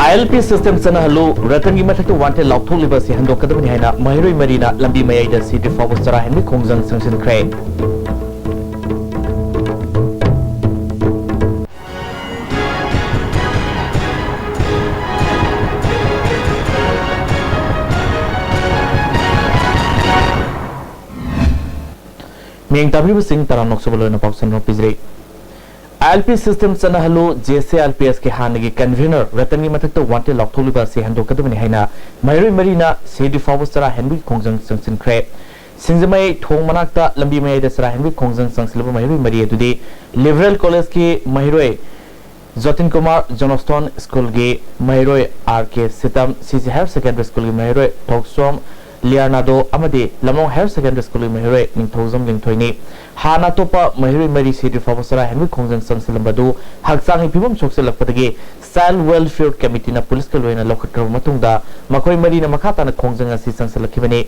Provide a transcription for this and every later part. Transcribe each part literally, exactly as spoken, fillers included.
ꯑꯥꯏ L P system ꯆꯠꯅꯍꯜꯂꯨ, ꯔꯇꯟꯒꯤ ꯃꯊꯛꯇ wanted ꯂꯥꯎꯊꯣꯛꯂꯤꯕ ꯑꯁꯤ ꯍꯟꯗꯣꯛꯀꯗꯕꯅꯤ ꯍꯥꯏꯅ ꯃꯍꯩꯔꯣꯏ ꯃꯔꯤꯅ ꯂꯝꯕꯤ ꯃꯌꯥꯏꯗ ꯁꯤꯗ꯭ꯔꯤ ꯐꯥꯎꯕ ꯆꯔꯥ ꯍꯦꯟꯕꯒꯤ ꯈꯣꯡꯖꯪ ꯆꯪꯁꯤꯟꯈ꯭ꯔꯦ꯫ ꯃꯤꯌꯦꯡ ꯇꯥꯕꯤꯔꯤꯕꯁꯤꯡ ꯇꯔꯥꯝꯅ ꯑꯣꯛꯆꯕ ꯂꯣꯏꯅ ꯄꯥꯎ ꯁꯟꯗꯣꯛ ꯄꯤꯖꯔꯤ꯫ ꯑꯥꯏ ꯑꯦꯜ ꯄꯤ system ꯆꯠꯅꯍꯜꯂꯨ, J S A I L P ꯑꯦꯁꯀꯤ ꯍꯥꯟꯅꯒꯤ convener ꯔꯇꯟꯒꯤ ꯃꯊꯛꯇ wanted ꯂꯥꯎꯊꯣꯛꯂꯤꯕ ꯑꯁꯤ ꯍꯟꯗꯣꯛꯀꯗꯕꯅꯤ ꯍꯥꯏꯅ ꯃꯍꯩꯔꯣꯏ ꯃꯔꯤꯅ ꯁꯤꯗ꯭ꯔꯤ ꯐꯥꯎꯕ ꯆꯔꯥ ꯍꯦꯟꯕꯒꯤ ꯈꯣꯡꯖꯪ ꯆꯪꯁꯤꯟꯈ꯭ꯔꯦ꯫ ꯁꯤꯡꯖꯃꯩ ꯊꯣꯡ ꯃꯅꯥꯛꯇ ꯂꯝꯕꯤ ꯃꯌꯥꯏꯗ ꯆꯔꯥ ꯍꯦꯟꯕꯒꯤ ꯈꯣꯡꯖꯪ ꯆꯪꯁꯤꯜꯂꯕ ꯃꯍꯩꯔꯣꯏ ꯃꯔꯤ ꯑꯗꯨꯗꯤ ꯂꯤꯕꯔꯦꯜ ꯀꯣꯂꯦꯖꯀꯤ ꯃꯍꯩꯔꯣꯏ ꯖꯣꯇꯤꯟ ꯀꯨꯃꯥꯔ, ꯖꯣꯅꯣꯁꯇꯣꯟ ꯁ꯭ꯀꯨꯜꯒꯤ ꯃꯍꯩꯔꯣꯏ ꯑꯥꯔ ꯀꯦ ꯁꯤꯇꯝ, ꯁꯤ ꯖꯤ ꯍꯥꯌꯔ ꯁꯦꯀꯦꯟꯗꯔꯤ ꯁ꯭ꯀꯨꯜꯒꯤ ꯃꯍꯩꯔꯣꯏ ꯊꯣꯛꯆꯣꯝ ꯂꯤꯌꯥꯔꯅꯥꯗꯣ ꯑꯃꯗꯤ ꯂꯝꯂꯣꯡ ꯍꯥꯌꯔ ꯁꯦꯀꯦꯟꯗꯔꯤ ꯁ꯭ꯀꯨꯜꯒꯤ ꯃꯍꯩꯔꯣꯏ ꯅꯤꯡꯊꯧꯖꯝ ꯂꯤꯡꯊꯣꯏꯅꯤ꯫ ꯍꯥꯟꯅ ꯑꯇꯣꯞꯄ ꯃꯍꯩꯔꯣꯏ ꯃꯔꯤ ꯁꯤꯗ꯭ꯔꯤ ꯐꯥꯎꯕ ꯆꯔꯥ ꯍꯦꯟꯕꯒꯤ ꯈꯣꯡꯖꯪ ꯆꯪꯁꯤꯜꯂꯝꯕꯗꯨ ꯍꯛꯆꯥꯡꯒꯤ ꯐꯤꯕꯝ ꯁꯣꯛꯆꯤꯜꯂꯛꯄꯗꯒꯤ ꯆꯥꯏꯜ ꯋꯦꯜꯐꯤꯌꯔ ꯀꯃꯤꯇꯤꯅ ꯄꯨꯂꯤꯁꯀ ꯂꯣꯏꯅ ꯂꯧꯈꯠꯈ꯭ꯔꯕ ꯃꯇꯨꯡꯗ ꯃꯈꯣꯏ ꯃꯔꯤꯅ ꯃꯈꯥ ꯇꯥꯅ ꯈꯣꯡꯖꯪ ꯑꯁꯤ ꯆꯪꯁꯤꯜꯂꯛꯈꯤꯕꯅꯤ꯫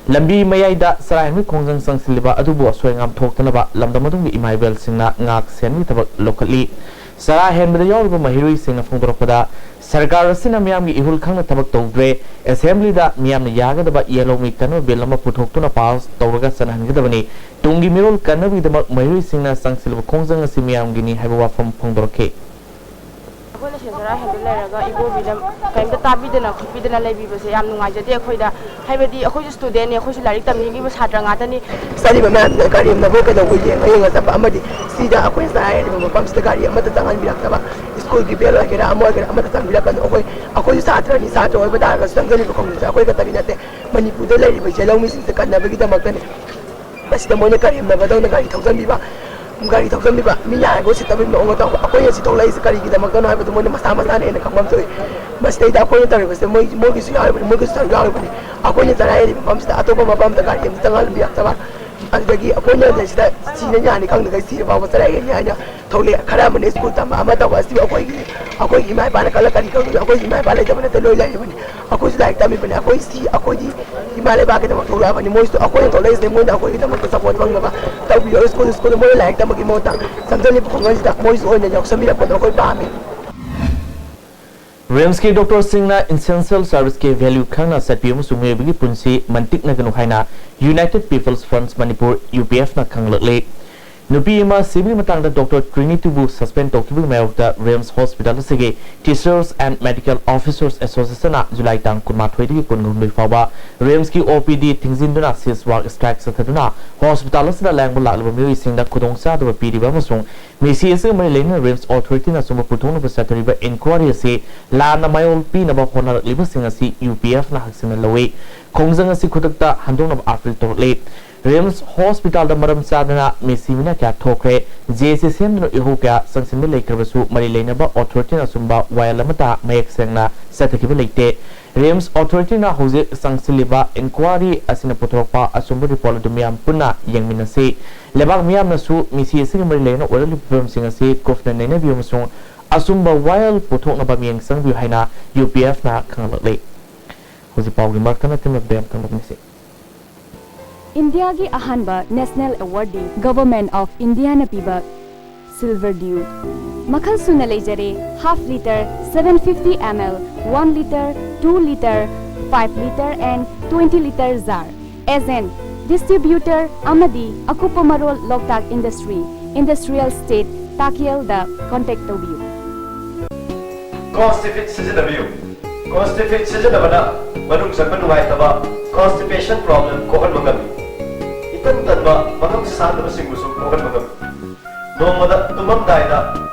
ꯂꯝꯕꯤ ꯃꯌꯥꯏꯗ ꯆꯔꯥ ꯍꯦꯟꯕꯒꯤ ꯈꯣꯡꯖꯪ ꯆꯪꯁꯤꯜꯂꯤꯕ ꯑꯗꯨꯕꯨ ꯑꯁꯣꯏ ꯑꯉꯥꯝ ꯊꯣꯛꯇꯅꯕ ꯂꯝꯗꯝ ꯑꯗꯨꯒꯤ ꯏꯃꯥ ꯏꯕꯦꯜꯁꯤꯡꯅ ꯉꯥꯛ ꯁꯦꯟꯕꯒꯤ ꯊꯕꯛ ꯂꯧꯈꯠꯂꯤ꯫ ꯆꯔꯥ ꯍꯦꯟꯕꯗ ꯌꯥꯎꯔꯤꯕ ꯃꯍꯩꯔꯣꯏꯁꯤꯡꯅ ꯐꯣꯡꯗꯣꯔꯛꯄꯗ, ꯁꯔꯀꯥꯔ ꯑꯁꯤꯅ ꯃꯤꯌꯥꯝꯒꯤ ꯏꯍꯨꯜ ꯈꯪꯅ ꯊꯕꯛ ꯇꯧꯗ꯭ꯔꯦ, ꯑꯦꯁꯦꯝꯕ꯭ꯂꯤꯗ ꯃꯤꯌꯥꯝꯅ ꯌꯥꯒꯗꯕ ꯌꯦꯜꯍꯧꯃꯤ ꯀꯟꯅꯕ ꯕꯤꯜ ꯑꯃ ꯄꯨꯊꯣꯛꯇꯨꯅ ꯄꯥꯁ ꯇꯧꯔꯒ ꯆꯠꯅꯍꯟꯒꯗꯕꯅꯤ, ꯇꯨꯡꯒꯤ ꯃꯤꯔꯣꯜ ꯀꯟꯅꯕꯒꯤꯗꯃꯛ ꯃꯍꯩꯔꯣꯏꯁꯤꯡꯅ ꯆꯪꯁꯤꯜꯂꯤꯕ ꯈꯣꯡꯖꯪ ꯑꯁꯤ ꯃꯤꯌꯥꯝꯒꯤꯅꯤ ꯍꯥꯏꯕ ꯋꯥꯐꯝ ꯐꯣꯡꯗꯣꯔꯛꯈꯤ꯫ ꯑꯩꯈꯣꯏꯅ ꯁꯦꯟ ꯆꯔꯥ ꯍꯦꯟꯗꯨꯅ ꯂꯩꯔꯒ ꯏꯕꯣꯕꯤꯅ ꯀꯔꯤꯝꯇ ꯇꯥꯕꯤꯗꯅ ꯈꯣꯠꯄꯤꯗꯅ ꯂꯩꯕꯤꯕꯁꯦ ꯌꯥꯝ ꯅꯨꯡꯉꯥꯏꯖꯗꯦ꯫ ꯑꯩꯈꯣꯏꯗ ꯍꯥꯏꯕꯗꯤ ꯑꯩꯈꯣꯏꯁꯨ ꯁ꯭ꯇꯨꯗꯦꯟꯅꯤ, ꯑꯩꯈꯣꯏꯁꯨ ꯂꯥꯏꯔꯤꯛ ꯇꯝꯅꯤꯡꯉꯤꯕ ꯁꯥꯇ꯭ꯔ ꯉꯥꯛꯇꯅꯤ꯫ ꯆꯠꯂꯤꯕ ꯃꯌꯥꯝꯗꯨꯅ ꯀꯔꯦꯝꯅꯕ ꯀꯩꯗꯧꯕ ꯌꯦꯡꯉ ꯌꯦꯡꯉ ꯆꯠꯄ ꯑꯃꯗꯤ ꯁꯤꯗ ꯑꯩꯈꯣꯏꯅ ꯆꯥꯏꯔꯤꯕ ꯃꯐꯝꯁꯤꯗ ꯒꯥꯔꯤ ꯑꯃꯠꯇ ꯆꯪꯍꯟꯕꯤꯔꯛꯇꯕ, ꯁ꯭ꯀꯨꯜꯒꯤ ꯕꯦꯜ ꯑꯣꯏꯒꯦꯔꯥ ꯑꯃ ꯑꯣꯏꯒꯦꯔꯥ ꯑꯃꯠꯇ ꯆꯪꯕꯤꯔꯛꯀꯅꯨ꯫ ꯑꯩꯈꯣꯏ, ꯑꯩꯈꯣꯏꯁꯨ ꯁꯥꯇ꯭ꯔꯅꯤ, ꯁꯥꯇ꯭ꯔ ꯑꯣꯏꯕ ꯇꯥꯔꯒꯁꯨ ꯆꯪꯖꯔꯤꯕ ꯈꯣꯡꯖꯪꯁꯦ ꯑꯩꯈꯣꯏ ꯈꯛꯇꯒꯤ ꯅꯠꯇꯦ, ꯃꯅꯤꯄꯨꯔꯗ ꯂꯩꯔꯤꯕ ꯌꯦꯜꯍꯧꯃꯤꯁꯤꯡꯁꯦ ꯀꯟꯅꯕꯒꯤꯗꯃꯛꯇꯅꯤ꯫ ꯃꯁꯤꯗ ꯃꯣꯏꯅ ꯀꯔꯦꯝꯅꯕꯗꯧꯅ ꯒꯥꯔꯤ ꯊꯧꯖꯟꯕꯤꯕ, ꯒꯥꯔꯤ ꯊꯧꯖꯟꯕꯤꯕ, ꯃꯤ ꯌꯥꯔꯒ ꯎꯁꯤꯠꯇꯕꯒꯤ ꯃꯑꯣꯡꯗ ꯇꯧꯕ꯫ ꯑꯩꯈꯣꯏꯅ ꯁꯤ ꯊꯣꯛꯂꯛꯏꯁꯦ ꯀꯔꯤꯒꯤꯗꯃꯛꯇꯅꯣ ꯍꯥꯏꯕꯗꯨ ꯃꯣꯏꯅ ꯃꯁꯥ ꯃꯁꯥꯅ ꯍꯦꯟꯅ ꯈꯪꯐꯝ ꯊꯣꯛꯏ꯫ ꯃꯁꯤꯗꯩꯗ ꯑꯩꯈꯣꯏꯅ ꯇꯧꯔꯤꯕꯁꯦ ꯃꯣꯏ, ꯃꯣꯏꯒꯤꯁꯨ ꯌꯥꯎꯔꯤꯕꯅꯤ, ꯃꯣꯏꯒꯤꯁꯨ ꯁꯔꯨꯛ ꯌꯥꯎꯔꯤꯕꯅꯤ꯫ ꯑꯩꯈꯣꯏꯅ ꯆꯔꯥ ꯍꯦꯜꯂꯤꯕ ꯃꯐꯝꯁꯤꯗ ꯑꯇꯣꯞꯄ ꯃꯐꯝꯗ ꯒꯥꯔꯤ ꯑꯃꯇ ꯆꯪꯍꯟꯕꯤꯔꯛꯇꯕ, ꯑꯗꯨꯗꯒꯤ ꯑꯩꯈꯣꯏꯅ ꯁꯤꯗ ꯁꯤꯅ ꯌꯥꯅꯤ ꯈꯪꯗꯈꯩ ꯁꯤꯔ ꯐꯥꯎꯕ ꯆꯔꯥ ꯍꯦꯜꯂꯤ ꯍꯥꯏꯅ ꯊꯣꯛꯂꯛꯑꯦ꯫ ꯈꯔ ꯑꯃꯅ ꯁ꯭ꯀꯨꯜ ꯇꯝꯕ ꯑꯃ ꯇꯧꯕ, ꯑꯁꯤꯕꯨ ꯑꯩꯈꯣꯏꯒꯤ, ꯑꯩꯈꯣꯏꯒꯤ ꯏꯃꯥ ꯏꯄꯥꯅ ꯀꯜꯂꯛꯀꯅꯤ ꯈꯪꯗꯦ꯫ ꯑꯩꯈꯣꯏꯒꯤ ꯏꯃꯥ ꯏꯄꯥ ꯂꯩꯇꯕ ꯅꯠꯇꯦ, ꯂꯣꯏ ꯂꯩꯔꯤꯕꯅꯤ꯫ ꯑꯩꯈꯣꯏꯁꯨ ꯂꯥꯏꯔꯤꯛ ꯇꯝꯃꯤꯕꯅꯤ꯫ ꯑꯩꯈꯣꯏ ꯁꯤ, ꯑꯩꯈꯣꯏꯗꯤ ꯏꯃꯥ ꯂꯩꯕꯥꯛꯀꯤꯗꯃꯛ ꯊꯣꯛꯂꯛꯑꯕꯅꯤ꯫ ꯃꯣꯏꯁꯨ ꯑꯩꯈꯣꯏꯅ ꯊꯣꯛꯂꯛꯏꯁꯦ ꯃꯣꯏꯅ ꯑꯩꯈꯣꯏꯒꯤꯗꯃꯛꯇ ꯁꯄꯣꯔꯠ ꯐꯪꯅꯕ ꯇꯧꯕꯤꯌꯣ꯫ ꯁ꯭ꯀꯨꯜ, ꯁ꯭ꯀꯨꯜꯗ ꯃꯣꯏꯅ ꯂꯥꯏꯔꯤꯛ ꯇꯝꯕꯒꯤ ꯃꯍꯨꯠꯇ ꯆꯪꯁꯤꯜꯂꯤꯕ ꯈꯣꯡꯖꯪꯁꯤꯗ ꯃꯣꯏꯁꯨ ꯑꯣꯏꯅ ꯌꯥꯎꯁꯟꯕꯤꯔꯛꯄꯗꯣ ꯑꯩꯈꯣꯏ ꯄꯥꯝꯃꯤ꯫ ꯔꯤꯝꯁꯀꯤ ꯗꯣꯛꯇꯔꯁꯤꯡꯅ essential serviceꯀꯤ value ꯈꯪꯅ ꯆꯠꯄꯤꯌꯨ ꯑꯃꯁꯨꯡ ꯃꯤꯑꯣꯏꯕꯒꯤ ꯄꯨꯟꯁꯤ ꯃꯟꯇꯤꯛꯅꯒꯅꯨ ꯍꯥꯏꯅ United People's Front Manipur, UPFꯅ ꯈꯪꯂꯛꯂꯤ꯫ ꯅꯨꯄꯤ ꯑꯃ ꯁꯤꯕꯒꯤ ꯃꯇꯥꯡꯗ ꯗꯣꯛꯇꯔ ꯇ꯭ꯔꯤꯅꯤꯇꯤꯕꯨ suspend ꯇꯧꯈꯤꯕꯒꯤ ꯃꯥꯌꯣꯛꯇ ꯔꯤꯝꯁ ꯍꯣꯁꯄꯤꯇꯥꯜ ꯑꯁꯤꯒꯤ Teachers and Medical Officers Associationꯅ ꯖꯨꯂꯥꯏ ꯇꯥꯡ ꯀꯨꯟꯃꯥꯊꯣꯏꯗꯒꯤ ꯀꯨꯟꯍꯨꯝꯗꯣꯏ ꯐꯥꯎꯕ ꯔꯤꯝꯁꯀꯤ OPD ꯊꯤꯡꯖꯤꯟꯗꯨꯅ cease work strike ꯆꯠꯊꯗꯨꯅ ꯍꯣꯁꯄꯤꯇꯥꯜ ꯑꯁꯤꯗ ꯂꯥꯌꯦꯡꯕ ꯂꯥꯛꯂꯤꯕ ꯃꯤꯑꯣꯏꯁꯤꯡꯗ ꯈꯨꯗꯣꯡꯆꯥꯗꯕ ꯄꯤꯔꯤꯕ ꯑꯃꯁꯨꯡ ꯃꯤꯁꯤ ꯑꯁꯤꯒ ꯃꯔꯤ ꯂꯩꯅꯅ ꯔꯤꯝꯁ ꯑꯣꯊꯣꯔꯤꯇꯤꯅ ꯑꯆꯨꯝꯕ ꯄꯨꯊꯣꯛꯅꯕ ꯆꯠꯊꯔꯤꯕ ꯏꯟꯀ꯭ꯋꯥꯔꯤ ꯑꯁꯤ ꯂꯥꯟꯅ ꯃꯥꯌꯣꯜ ꯄꯤꯅꯕ ꯍꯣꯠꯅꯔꯛꯂꯤꯕꯁꯤꯡ ꯑꯁꯤ UPFꯅ ꯍꯛꯆꯤꯟꯅ ꯂꯧꯏ꯫ ꯈꯣꯡꯖꯪ ꯑꯁꯤ ꯈꯨꯗꯛꯇ ꯍꯟꯗꯣꯛꯅꯕ ꯑꯥꯄꯤꯜ ꯇꯧꯔꯛꯂꯤ꯫ ꯔꯤꯝꯁ ꯍꯣꯁꯄꯤꯇꯥꯜꯗ ꯃꯔꯝ ꯆꯥꯗꯅ ꯃꯤꯁꯤ ꯃꯤꯅꯥ ꯀꯌꯥ ꯊꯣꯛꯈ꯭ꯔꯦ꯫ JC ꯁꯦꯝꯗꯨꯅ ꯏꯍꯧ ꯀꯌꯥ ꯆꯪꯁꯤꯟꯕ ꯂꯩꯈ꯭ꯔꯕꯁꯨ ꯃꯔꯤ ꯂꯩꯅꯕ ꯑꯣꯊꯣꯔꯤꯇꯤꯅ ꯑꯆꯨꯝꯕ ꯋꯥꯌꯦꯜ ꯑꯃꯠꯇ ꯃꯌꯦꯛ ꯁꯦꯡꯅ ꯆꯠꯊꯈꯤꯕ ꯂꯩꯇꯦ꯫ ꯔꯤꯝꯁ ꯑꯣꯊꯣꯔꯤꯇꯤꯅ ꯍꯧꯖꯤꯛ ꯆꯪꯁꯤꯜꯂꯤꯕ ꯏꯟꯀ꯭ꯋꯥꯔꯤ ꯑꯁꯤꯅ ꯄꯨꯊꯣꯔꯛꯄ ꯑꯆꯨꯝꯕ ꯔꯤꯄꯣꯔꯠ ꯑꯗꯨ ꯃꯤꯌꯥꯝ ꯄꯨꯟꯅ ꯌꯦꯡꯃꯤꯟꯅꯁꯤ꯫ ꯂꯩꯕꯥꯛ ꯃꯤꯌꯥꯝꯅꯁꯨ ꯃꯤꯁꯤ ꯑꯁꯤꯒ ꯃꯔꯤ ꯂꯩꯅꯅ ꯑꯣꯏꯔꯛꯂꯤꯕ ꯐꯤꯕꯝꯁꯤꯡ ꯑꯁꯤ ꯀꯨꯞꯅ ꯅꯩꯅꯕꯤꯌꯨ ꯑꯃꯁꯨꯡ ꯑꯆꯨꯝꯕ ꯋꯥꯌꯦꯜ ꯄꯨꯊꯣꯛꯅꯕ ꯃꯤꯠꯌꯦꯡ ꯆꯪꯕꯤꯌꯨ ꯍꯥꯏꯅ UPFꯅ ꯈꯪꯍꯜꯂꯛꯂꯤ꯫ ꯍꯧꯖꯤꯛ ꯄꯥꯎꯒꯤ ꯃꯔꯛꯇ ꯅꯠꯇꯅ ꯕꯦꯝ ꯊꯝꯂꯛꯅꯤꯁꯤ꯫ ꯏꯟꯗꯤꯌꯥꯒꯤ ꯑꯍꯥꯟꯕ ꯅꯦꯁꯅꯦꯜ ꯑꯦꯋꯥꯔꯗꯤ Government of Indiaꯅ ꯄꯤꯕ Silver Dew ꯃꯈꯜ ꯁꯨꯅ ꯂꯩꯖꯔꯦ: half litre, seven fifty ml, one litre, two litre, five litre and twenty litre jar꯫ Agent, distributor ꯑꯃꯗꯤ ꯑꯀꯨꯞꯄ ꯃꯔꯣꯜ ꯂꯣꯛꯇꯥꯛ ꯏꯟꯗꯁꯇ꯭ꯔꯤ, ꯏꯟꯗꯁꯇ꯭ꯔꯤꯌꯦꯜ ꯁ꯭ꯇꯦꯠ, ꯇꯥꯀꯦꯜꯗ contact ꯇꯧꯕꯤꯌꯨ꯫ Constipate ꯁꯤꯖꯤꯟꯅꯕꯤꯌꯨ꯫ Constipate ꯁꯤꯖꯤꯟꯅꯕꯅ ꯃꯅꯨꯡ ꯆꯪꯕ ꯅꯨꯡꯉꯥꯏꯇꯕ, constipation problem ꯀꯣꯛꯍꯟꯕ ꯉꯝꯃꯤ꯫ ꯏꯇꯟ ꯇꯟꯕ, ꯃꯉꯝ ꯁꯥꯟꯗꯕꯁꯤꯡꯕꯨꯁꯨ ꯀꯣꯛꯍꯟꯕ ꯉꯝꯃꯤ꯫ ꯅꯣꯡꯃꯗ ꯇꯨꯝꯃꯝꯗꯥꯏꯗ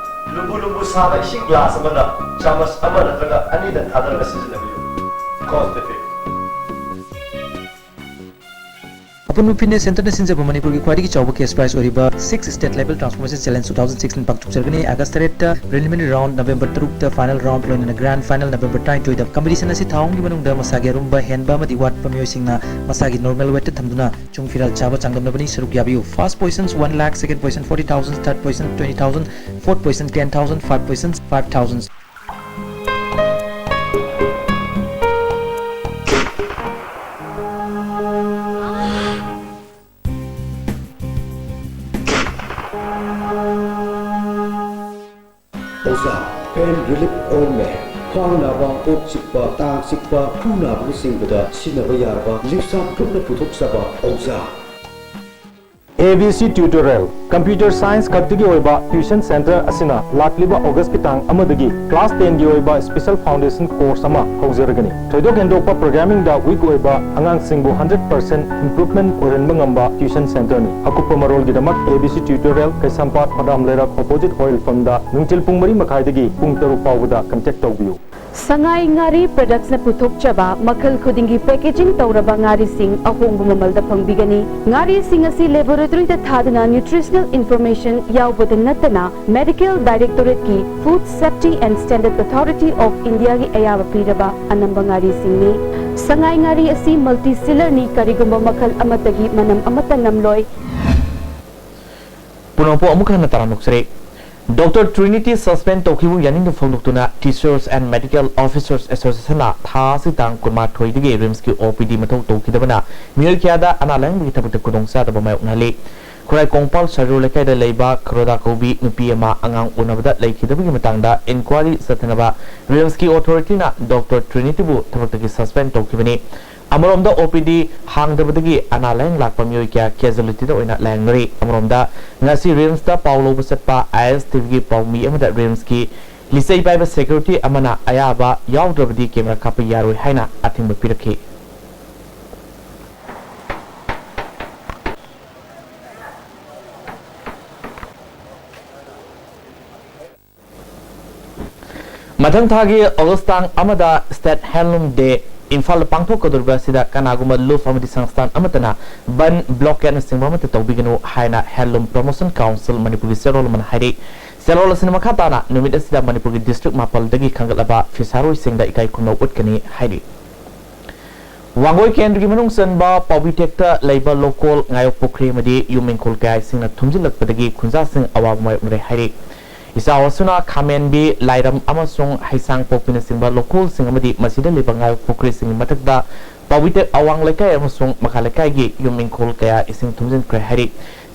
ꯂꯨꯝꯕꯨ ꯂꯨꯝꯕꯨ ꯁꯥꯕ ꯏꯁꯤꯡ ꯒ꯭ꯂꯥꯁ ꯑꯃꯗ ꯆꯥꯃꯁ ꯑꯃ ꯅꯠꯇ꯭ꯔꯒ ꯑꯅꯤꯗ ꯊꯥꯗꯔꯒ ꯁꯤꯖꯤꯟꯅꯕꯤꯌꯨ꯫ Constipate꯫ ꯑꯄꯨꯟꯕ ꯐꯤꯠꯅꯦꯁ ꯁꯦꯟꯇꯔꯅ ꯁꯤꯟꯖꯕ ꯃꯅꯤꯄꯨꯔꯒꯤ ꯈ꯭ꯋꯥꯏꯗꯒꯤ ꯆꯥꯎꯕ cash prize ꯑꯣꯏꯔꯤꯕ Six State Level Transformation Challenge two thousand sixteen ꯄꯥꯡꯊꯣꯛꯆꯔꯒꯅꯤ꯫ ꯑꯥꯒꯁ ꯇꯔꯦꯠꯇ preliminary round, ꯅꯕꯦꯝꯕꯔ ꯇꯔꯨꯛꯇ final round, ꯂꯣꯏꯅꯅ grand final ꯅꯕꯦꯝꯕꯔ ꯇꯔꯥꯅꯤꯊꯣꯏꯗ꯫ Competition ꯑꯁꯤ ꯊꯥ ꯑꯍꯨꯝꯒꯤ ꯃꯅꯨꯡꯗ ꯃꯁꯥꯒꯤ ꯑꯔꯨꯝꯕ ꯍꯦꯟꯕ ꯑꯃꯗꯤ ꯋꯥꯠꯄ ꯃꯤꯑꯣꯏꯁꯤꯡꯅ ꯃꯁꯥꯒꯤ normal weightꯇ ꯊꯝꯗꯨꯅ ꯆꯨꯡ ꯐꯤꯔꯥꯜ ꯆꯥꯕ ꯆꯥꯡꯗꯝꯅꯕꯅꯤ꯫ ꯁꯔꯨꯛ ꯌꯥꯕꯤꯌꯨ꯫ First position one lakh, second position forty thousand, third position twenty thousand, fourth position ten thousand, five position five thousand꯫ Oza Pain Relief Ointment, ꯈ꯭ꯋꯥꯡ ꯅꯥꯕ, ꯀꯣꯛ ꯆꯤꯛꯄ, ꯇꯥꯡ ꯆꯤꯛꯄ, ꯈꯨ ꯅꯥꯕꯅꯆꯤꯡꯕꯗ ꯁꯤꯖꯤꯟꯅꯕ ꯌꯥꯔꯕ ꯂꯤꯞꯁꯥꯞ ꯒ꯭ꯔꯨꯞꯅ ꯄꯨꯊꯣꯛꯆꯕ ꯑꯣꯖꯥ꯫ A B C Tutorial, Computer Science ꯈꯛꯇꯒꯤ ꯑꯣꯏꯕ tuition center ꯑꯁꯤꯅ ꯂꯥꯛꯂꯤꯕ August ꯀꯤ ꯇꯥꯡ ꯑꯃꯗꯒꯤ class ten ꯒꯤ ꯑꯣꯏꯕ special foundation course ꯑꯃ ꯍꯧꯖꯔꯒꯅꯤ꯫ ꯊꯣꯏꯗꯣꯛ ꯍꯦꯟꯗꯣꯛꯄ programming ꯗ weak ꯑꯣꯏꯕ ꯑꯉꯥꯡꯁꯤꯡꯕꯨ hundred percent improvement ꯑꯣꯏꯍꯟꯕ ꯉꯝꯕ tuition center ꯅꯤ꯫ ꯑꯀꯨꯞꯄ ꯃꯔꯣꯜꯒꯤꯗꯃꯛ A B C Tutorial, ꯀꯩꯁꯥꯝꯄꯥꯠ ꯐꯗꯥꯝ ꯂꯩꯔꯛ opposite oil pump ꯗ ꯅꯨꯡꯊꯤꯜ ꯄꯨꯡ ꯃꯔꯤ ꯃꯈꯥꯏꯗꯒꯤ ꯄꯨꯡ ꯇꯔꯨꯛ ꯐꯥꯎꯕꯗ contact ꯇꯧꯕꯤꯌꯨ꯫ ꯁꯉꯥꯏ ꯉꯥꯔꯤ Products ꯅ ꯄꯨꯊꯣꯛꯆꯕ ꯃꯈꯜ ꯈꯨꯗꯤꯡꯒꯤ packaging ꯇꯧꯔꯕ ꯉꯥꯔꯤꯁꯤꯡ ꯑꯍꯣꯡꯕ ꯃꯃꯜꯗ ꯐꯪꯕꯤꯒꯅꯤ꯫ ꯉꯥꯔꯤꯁꯤꯡ ꯑꯁꯤ laboratory ꯗ ꯊꯥꯗꯨꯅ nutritional information ꯌꯥꯎꯕꯗ ꯅꯠꯇꯅ, Medical Directorate ꯀꯤ Food Safety and Standard Authority of India ꯒꯤ ꯑꯌꯥꯕ ꯄꯤꯔꯕ ꯑꯅꯝꯕ ꯉꯥꯔꯤꯁꯤꯡꯅꯤ꯫ ꯁꯉꯥꯏ ꯉꯥꯔꯤ ꯑꯁꯤ multi sealer ꯅꯤ, ꯀꯔꯤꯒꯨꯝꯕ ꯃꯈꯜ ꯑꯃꯠꯇꯒꯤ ꯃꯅꯝ ꯑꯃꯠꯇ ꯅꯝꯂꯣꯏ꯫ ꯄꯨꯝꯅꯃꯛꯄꯨ ꯑꯃꯨꯛ ꯍꯟꯅ ꯇꯔꯥꯝꯅ ꯑꯣꯛꯆꯔꯤ꯫ Doctor Trinity suspend ꯇꯧꯈꯤꯕꯕꯨ ꯌꯥꯅꯤꯡꯗꯕ ꯐꯣꯡꯗꯣꯛꯇꯨꯅ Teachers and Medical Officers Association ꯅ ꯊꯥ ꯑꯁꯤ ꯇꯥꯡ ꯀꯨꯟꯃꯥꯊꯣꯏꯗꯒꯤ RIMS ꯀꯤ OPD ꯃꯊꯧ ꯇꯧꯈꯤꯗꯕꯅ ꯃꯤꯑꯣꯏ ꯀꯌꯥꯗ ꯑꯅꯥ ꯂꯥꯌꯦꯡꯕꯒꯤ ꯊꯕꯛꯇ ꯈꯨꯗꯣꯡꯆꯥꯗꯕ ꯃꯥꯌꯣꯛꯅꯍꯜꯂꯤ꯫ ꯈꯨꯔꯥꯏ ꯀꯣꯡꯄꯥꯜ ꯁꯔꯖꯨ ꯂꯩꯀꯥꯏꯗ ꯂꯩꯕ ꯈꯔꯣꯗꯥ ꯀꯧꯕꯤ ꯅꯨꯄꯤ ꯑꯃ ꯑꯉꯥꯡ ꯎꯅꯕꯗ ꯂꯩꯈꯤꯗꯕꯒꯤ ꯃꯇꯥꯡꯗ inquiry ꯆꯠꯊꯅꯕ RIMS ꯀꯤ authority ꯅ Doctor Trinity ꯕꯨ ꯊꯕꯛꯇꯒꯤ suspend ꯇꯧꯈꯤꯕꯅꯤ꯫ ꯑꯃꯔꯣꯝꯗ OPD ꯍꯥꯡꯗꯕꯗꯒꯤ ꯑꯅꯥ ꯂꯥꯌꯦꯡ ꯂꯥꯛꯄ ꯃꯤꯑꯣꯏ ꯀꯌꯥ casualty ꯗ ꯑꯣꯏꯅ ꯂꯥꯌꯦꯡꯅꯔꯤ꯫ ꯑꯃꯔꯣꯝꯗ ꯉꯁꯤ RIMS ꯇ ꯄꯥꯎ ꯂꯧꯕ ꯆꯠꯄ ISTV ꯒꯤ ꯄꯥꯎꯃꯤ ꯑꯃꯗ RIMS ꯀꯤ ꯂꯤꯆꯩ ꯄꯥꯏꯕ security ꯑꯃꯅ ꯑꯌꯥꯕ ꯌꯥꯎꯗ꯭ꯔꯕꯗꯤ camera ꯀꯥꯞꯄ ꯌꯥꯔꯣꯏ ꯍꯥꯏꯅ ꯑꯊꯤꯡꯕ ꯄꯤꯔꯛꯈꯤ꯫ ꯃꯊꯪ ꯊꯥꯒꯤ August ꯇꯥꯡ ꯑꯃꯗ State Handloom Day ꯏꯝꯐꯥꯜꯗ ꯄꯥꯡꯊꯣꯛꯀꯗꯧꯔꯤꯕ ꯑꯁꯤꯗ ꯀꯅꯥꯒꯨꯝꯕ ꯂꯨꯞ ꯑꯃꯗꯤ ꯁꯪꯁꯊꯥꯟ ꯑꯃꯠꯇꯅ ꯕꯟ, blockade ꯅꯆꯤꯡꯕ ꯑꯃꯠꯇ ꯇꯧꯕꯤꯒꯅꯨ ꯍꯥꯏꯅ Handloom Promotion Council ꯃꯅꯤꯄꯨꯔꯒꯤ ꯆꯦꯔꯣꯜ ꯑꯃꯅ ꯍꯥꯏꯔꯤ꯫ ꯆꯦꯔꯣꯜ ꯑꯁꯤꯅ ꯃꯈꯥ ꯇꯥꯅ ꯅꯨꯃꯤꯠ ꯑꯁꯤꯗ ꯃꯅꯤꯄꯨꯔꯒꯤ district ꯃꯥꯄꯜꯗꯒꯤ ꯈꯟꯒꯠꯂꯕ ꯐꯤꯁꯥꯔꯣꯏꯁꯤꯡꯗ ꯏꯀꯥꯏ ꯈꯨꯝꯅꯧ ꯎꯠꯀꯅꯤ ꯍꯥꯏꯔꯤ꯫ ꯋꯥꯡꯒꯣꯏ ꯀꯦꯟꯗ꯭ꯔꯒꯤ ꯃꯅꯨꯡ ꯆꯟꯕ ꯄꯥꯎꯕꯤꯊꯦꯛꯇ ꯂꯩꯕ ꯂꯧꯀꯣꯜ, ꯉꯥꯌꯣꯛ ꯄꯨꯈ꯭ꯔꯤ ꯑꯃꯗꯤ ꯌꯨꯝ ꯏꯪꯈꯣꯜ ꯀꯌꯥ ꯏꯁꯤꯡꯅ ꯊꯨꯝꯖꯤꯜꯂꯛꯄꯗꯒꯤ ꯈꯨꯟꯖꯥꯁꯤꯡ ꯑꯋꯥꯕ ꯃꯥꯌꯣꯛꯅꯔꯦ ꯍꯥꯏꯔꯤ꯫ ꯏꯆꯥꯎ ꯑꯁꯤꯅ ꯈꯥꯃꯦꯟꯕꯤ, ꯂꯥꯏꯔꯝ ꯑꯃꯁꯨꯡ ꯍꯩꯁꯥꯡꯄꯣꯛꯄꯤꯅꯆꯤꯡꯕ ꯂꯧꯀꯣꯜꯁꯤꯡ ꯑꯃꯗꯤ ꯃꯁꯤꯗ ꯂꯩꯕ ꯉꯥꯌꯣꯛ ꯄꯨꯈ꯭ꯔꯤꯁꯤꯡꯒꯤ ꯃꯊꯛꯇ ꯄꯥꯎꯕꯤꯊꯦꯛ ꯑꯋꯥꯡ ꯂꯩꯀꯥꯏ ꯑꯃꯁꯨꯡ ꯃꯈꯥ ꯂꯩꯀꯥꯏꯒꯤ ꯌꯨꯝ ꯏꯪꯈꯣꯜ ꯀꯌꯥ ꯏꯁꯤꯡ ꯊꯨꯝꯖꯤꯟꯈ꯭ꯔꯦ ꯍꯥꯏꯔꯤ꯫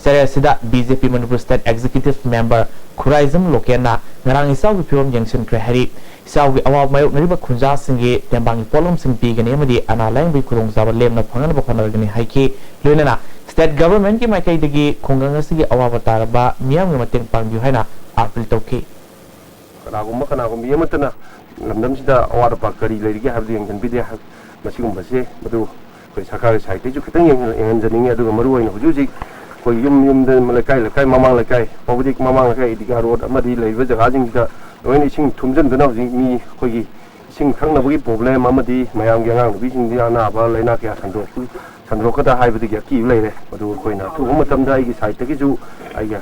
ꯆꯔꯦ ꯑꯁꯤꯗ ꯕꯤ ꯖꯦ ꯄꯤ Manipur state executive member Khuraijam ꯂꯣꯀꯦꯟꯅ ꯉꯔꯥꯡ ꯏꯆꯥꯎꯒꯤ ꯐꯤꯕꯝ ꯌꯦꯡꯁꯤꯟꯈ꯭ꯔꯦ ꯍꯥꯏꯔꯤ꯫ ꯏꯆꯥꯎꯒꯤ ꯑꯋꯥꯕ ꯃꯥꯌꯣꯛꯅꯔꯤꯕ ꯈꯨꯟꯖꯥꯁꯤꯡꯒꯤ ꯇꯦꯡꯕꯥꯡꯒꯤ ꯄꯣꯠꯂꯝꯁꯤꯡ ꯄꯤꯒꯅꯤ ꯑꯃꯗꯤ ꯑꯅꯥ ꯂꯥꯌꯦꯡꯕꯒꯤ ꯈꯨꯗꯣꯡꯆꯥꯕ ꯂꯦꯝꯅ ꯐꯪꯅꯅꯕ ꯍꯣꯠꯅꯔꯒꯅꯤ ꯍꯥꯏꯈꯤ꯫ ꯂꯣꯏꯅꯅ ꯁ꯭ꯇꯦꯠ ꯒꯚꯔꯟꯃꯦꯟꯠꯀꯤ ꯃꯥꯏꯀꯩꯗꯒꯤ ꯈꯨꯡꯒꯪ ꯑꯁꯤꯒꯤ ꯑꯋꯥꯕ ꯇꯥꯔꯕ ꯃꯤꯌꯥꯝꯒꯤ ꯃꯇꯦꯡ ꯄꯥꯡꯕꯤꯌꯨ ꯍꯥꯏꯅ ꯑꯥꯄꯤꯜ ꯇꯧꯈꯤ꯫ ꯀꯅꯥꯒꯨꯝꯕ ꯀꯅꯥꯒꯨꯝꯕꯤ ꯑꯃꯠꯇꯅ ꯂꯝꯗꯝꯁꯤꯗ ꯑꯋꯥꯠ ꯑꯄꯥ ꯀꯔꯤ ꯂꯩꯔꯤꯒꯦ ꯍꯥꯏꯕꯗꯨ ꯌꯦꯡꯁꯤꯟꯕꯤꯗꯦ ꯍꯥꯏ-, ꯃꯁꯤꯒꯨꯝꯕꯁꯦ ꯃꯗꯨ ꯑꯩꯈꯣꯏ ꯁꯔꯀꯥꯔꯒꯤ ꯁꯥꯏꯠꯇꯒꯤꯁꯨ ꯈꯤꯇꯪ ꯌꯦꯡꯍꯟ-, ꯌꯦꯡꯍꯟꯖꯅꯤꯡꯉꯤ꯫ ꯑꯗꯨꯒ ꯃꯔꯨ ꯑꯣꯏꯅ ꯍꯧꯖꯤꯛ ꯍꯧꯖꯤꯛ ꯑꯩꯈꯣꯏ ꯌꯨꯝ ꯌꯨꯝꯗ, ꯂꯩꯀꯥꯏ ꯂꯩꯀꯥꯏ, ꯃꯃꯥꯡ ꯂꯩꯀꯥꯏ, ꯄꯕ꯭ꯂꯤꯛ ꯃꯃꯥꯡ ꯂꯩꯀꯥꯏ, ꯏꯗꯤꯒꯥ ꯔꯣꯗ ꯑꯃꯗꯤ ꯂꯩꯔꯤꯕ ꯖꯒꯥꯁꯤꯡꯁꯤꯗ ꯂꯣꯏꯅ ꯏꯁꯤꯡ ꯊꯨꯝꯖꯤꯟꯗꯨꯅ ꯍꯧꯖꯤꯛ ꯃꯤ ꯑꯩꯈꯣꯏꯒꯤ ꯏꯁꯤꯡ ꯊꯛꯅꯕꯒꯤ ꯄ꯭ꯔꯣꯕ꯭ꯂꯦꯝ ꯑꯃꯗꯤ ꯃꯌꯥꯝꯒꯤ ꯑꯉꯥꯡ ꯅꯨꯄꯤꯁꯤꯡꯗꯤ ꯑꯅꯥꯕ ꯂꯥꯏꯅꯥ ꯀꯌꯥ ꯁꯟꯗꯣꯛ-, ꯁꯟꯗꯣꯔꯛꯀꯗ꯭ꯔꯥ ꯍꯥꯏꯕꯗꯒꯤ ꯑꯀꯤꯕ ꯂꯩꯔꯦ꯫ ꯑꯗꯨ ꯑꯩꯈꯣꯏꯅ ꯑꯊꯨꯕ ꯃꯇꯝꯗ ꯑꯩꯒꯤ ꯁꯥꯏꯠꯇꯒꯤꯁꯨ ꯑꯩꯒꯤ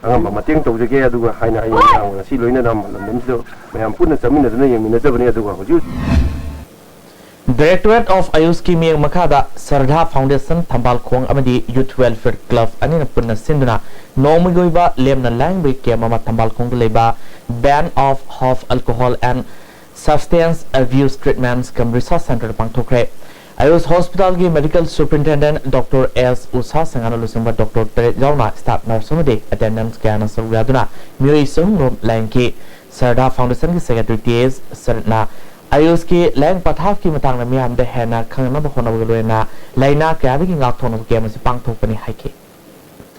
ꯑꯉꯝꯕ ꯃꯇꯦꯡ ꯇꯧꯖꯒꯦ꯫ ꯑꯗꯨꯒ ꯍꯥꯏꯅ ꯑꯩꯅ ꯉꯁꯤ ꯂꯣꯏꯅꯅ ꯂꯝꯗꯝꯁꯤꯗ ꯃꯌꯥꯝ ꯄꯨꯟꯅ ꯆꯠꯃꯤꯟꯅꯗꯨꯅ ꯌꯦꯡꯃꯤꯟꯅꯖꯕꯅꯤ꯫ ꯑꯗꯨꯒ ꯍꯧꯖꯤꯛ Directorate of Ayushꯀꯤ ꯃꯤꯠꯌꯦꯡ ꯃꯈꯥꯗ ꯁꯔꯗꯥ Foundation ꯊꯝꯕꯥꯜ ꯈꯣꯡ ꯑꯃꯗꯤ Youth Welfare Club ꯑꯅꯤꯅ ꯄꯨꯟꯅ ꯁꯤꯟꯗꯨꯅ ꯅꯣꯡꯃꯒꯤ ꯑꯣꯏꯕ ꯂꯦꯝꯅ ꯂꯥꯌꯦꯡꯕꯒꯤ ꯀꯦꯝꯞ ꯑꯃ ꯊꯝꯕꯥꯜ ꯈꯣꯡꯗ ꯂꯩꯕ Ban of Half Alcohol and Substance Abuse Treatments cum Research Centreꯗ ꯄꯥꯡꯊꯣꯛꯈ꯭ꯔꯦ꯫ ꯑꯌꯨꯁ ꯍꯣꯁꯄꯤꯇꯥꯜꯒꯤ ꯃꯦꯗꯤꯀꯦꯜ ꯁꯨꯄꯔꯤꯟꯇꯦꯟꯗꯦꯟꯠ ꯗꯣꯛꯇꯔ ꯑꯦꯁ ꯎꯁꯥ ꯁꯪꯒꯥꯅ ꯂꯨꯆꯤꯡꯕ ꯗꯣꯛꯇꯔ ꯇꯔꯦꯠ ꯌꯥꯎꯅ ꯁ꯭ꯇꯥꯐ ꯅꯔꯁ ꯑꯃꯗꯤ ꯑꯦꯇꯦꯟꯗꯦꯟꯠ ꯀꯌꯥꯅ ꯁꯔꯨꯛ ꯌꯥꯗꯨꯅ ꯃꯤꯑꯣꯏ ꯆꯍꯨꯝ ꯔꯣꯝ ꯂꯥꯌꯦꯡꯈꯤ꯫ ꯁꯔꯗꯥ ꯐꯥꯎꯟꯗꯦꯁꯟꯒꯤ ꯁꯦꯀ꯭ꯔꯦꯇꯔꯤ ꯇꯤ ꯑꯦꯁ ꯁꯔꯠꯅ ꯑꯌꯨꯁꯀꯤ ꯂꯥꯌꯦꯡ ꯄꯊꯥꯞꯀꯤ ꯃꯇꯥꯡꯗ ꯃꯤꯌꯥꯝꯗ ꯍꯦꯟꯅ ꯈꯪꯅꯅꯕ ꯍꯣꯠꯅꯕꯒ ꯂꯣꯏꯅꯅ ꯂꯥꯏꯅꯥ ꯀꯌꯥꯗꯒꯤ ꯉꯥꯛꯊꯣꯛꯅꯕ ꯀꯦꯝꯞ ꯑꯁꯤ ꯄꯥꯡꯊꯣꯛꯄꯅꯤ ꯍꯥꯏꯈꯤ꯫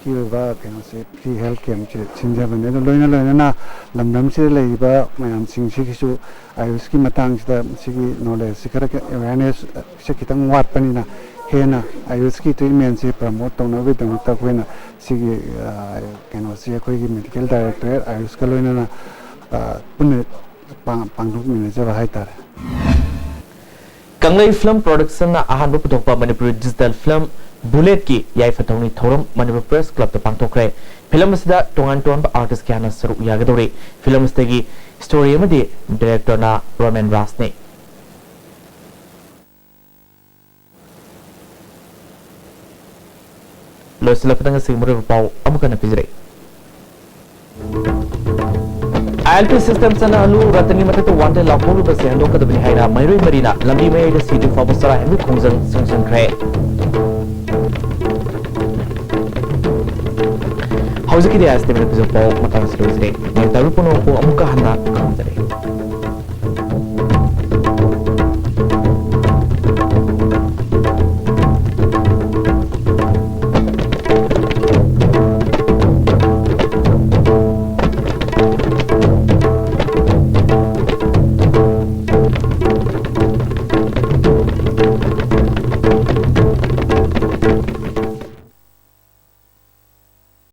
ꯀꯤ ꯑꯣꯏꯕ ꯀꯩꯅꯣꯁꯦ, ꯐ꯭ꯔꯤ ꯍꯦꯜꯊ ꯀꯦꯝꯞꯁꯦ ꯁꯤꯟꯖꯕꯅꯦ꯫ ꯑꯗꯣ ꯂꯣꯏꯅ ꯂꯣꯏꯅꯅ ꯂꯝꯗꯝꯁꯤꯗ ꯂꯩꯔꯤꯕ ꯃꯌꯥꯝꯁꯤꯡꯁꯤꯒꯤꯁꯨ ꯑꯌꯨꯁꯀꯤ ꯃꯇꯥꯡꯁꯤꯗ ꯁꯤꯒꯤ ꯅꯣꯂꯦꯖꯁꯤ ꯈꯔ ꯑꯦꯋꯦꯌꯔꯅꯦꯁꯁꯦ ꯈꯤꯇꯪ ꯋꯥꯠꯄꯅꯤꯅ ꯍꯦꯟꯅ ꯑꯌꯨꯁꯀꯤ ꯇ꯭ꯔꯤꯠꯃꯦꯟꯁꯦ ꯄ꯭ꯔꯃꯣꯠ ꯇꯧꯅꯕꯒꯤꯗꯃꯛꯇ ꯑꯩꯈꯣꯏꯅ ꯁꯤꯒꯤ, ꯑ, ꯀꯩꯅꯣꯁꯤ ꯑꯩꯈꯣꯏꯒꯤ ꯃꯦꯗꯤꯀꯦꯜ ꯗꯥꯏꯔꯦꯛꯇꯣꯔꯦꯠ ꯑꯌꯨꯁꯀ ꯂꯣꯏꯅꯅ, ꯑ, ꯄꯨꯟꯅ ꯄꯥꯡ-, ꯄꯥꯡꯊꯣꯛꯃꯤꯟꯅꯖꯕ ꯍꯥꯏꯇꯥꯔꯦ꯫ ꯀꯪꯂꯩ ꯐꯤꯂꯝ ꯄ꯭ꯔꯣꯗꯛꯁꯟꯅ ꯑꯍꯥꯟꯕ ꯄꯨꯊꯣꯛꯄ ꯃꯅꯤꯄꯨꯔꯤ ꯗꯤꯖꯤꯇꯦꯜ ꯐꯤꯂꯝ ꯕꯨꯂꯦꯠꯀꯤ ꯌꯥꯏꯐ ꯊꯧꯅꯤ ꯊꯧꯔꯝ ꯃꯅꯤꯄꯨꯔ ꯄ꯭ꯔꯦꯁ ꯀ꯭ꯂꯕꯇ ꯄꯥꯡꯊꯣꯛꯈ꯭ꯔꯦ꯫ ꯐꯤꯂꯝ ꯑꯁꯤꯗ ꯇꯣꯉꯥꯟ ꯇꯣꯉꯥꯟꯕ ꯑꯥꯔꯇꯤꯁ ꯀꯌꯥꯅ ꯁꯔꯨꯛ ꯌꯥꯒꯗꯧꯔꯤ꯫ ꯐꯤꯂꯝ ꯑꯁꯤꯗꯒꯤ ꯁ꯭ꯇꯣꯔꯤ ꯑꯃꯗꯤ ꯗꯤꯔꯦꯛꯇꯔꯅ ꯔꯣꯃꯦꯟ ꯔꯥꯖꯅꯤ꯫ ꯂꯣꯏꯁꯤꯜꯂꯛꯄꯗ ꯉꯁꯤꯒꯤ ꯃꯔꯨꯑꯣꯏꯕ ꯄꯥꯎ ꯑꯃꯨꯛ ꯍꯟꯅ ꯄꯤꯖꯔꯛꯏ꯫ ꯑꯥꯏ ꯑꯦꯜ ꯄꯤ ꯁꯤꯁꯇꯦꯝ ꯆꯠꯅꯍꯜꯂꯨ, ꯔꯇꯟꯒꯤ ꯃꯊꯛꯇ ꯋꯥꯟꯇꯦꯗ ꯂꯥꯎꯊꯣꯛꯂꯤꯕꯁꯦ ꯍꯟꯗꯣꯛꯀꯗꯕꯅꯤ ꯍꯥꯏꯅ ꯃꯩꯔꯣꯏ ꯃꯔꯤꯅ ꯂꯝꯕꯤ ꯃꯌꯥꯏꯗ ꯁꯤꯗ꯭ꯔꯤ ꯐꯥꯎꯕ ꯆꯔꯥ ꯍꯦꯟꯕꯒꯤ ꯈꯣꯡꯖꯪ ꯁꯪꯁꯟꯈ꯭ꯔꯦ꯫ ꯍꯧꯖꯤꯛꯀꯤꯗꯤ ꯑꯁꯤꯗ ꯂꯩꯕꯤꯔꯛꯄꯁꯨ ꯄꯥꯎ ꯃꯇꯥꯡꯁꯤ ꯂꯣꯏꯖꯔꯦ꯫ ꯅꯦꯛꯁ ꯇꯥꯏꯝ ꯄꯨꯝꯅꯃꯛꯄꯨ ꯑꯃꯨꯛꯀ ꯍꯟꯅ ꯈꯪꯖꯔꯦ꯫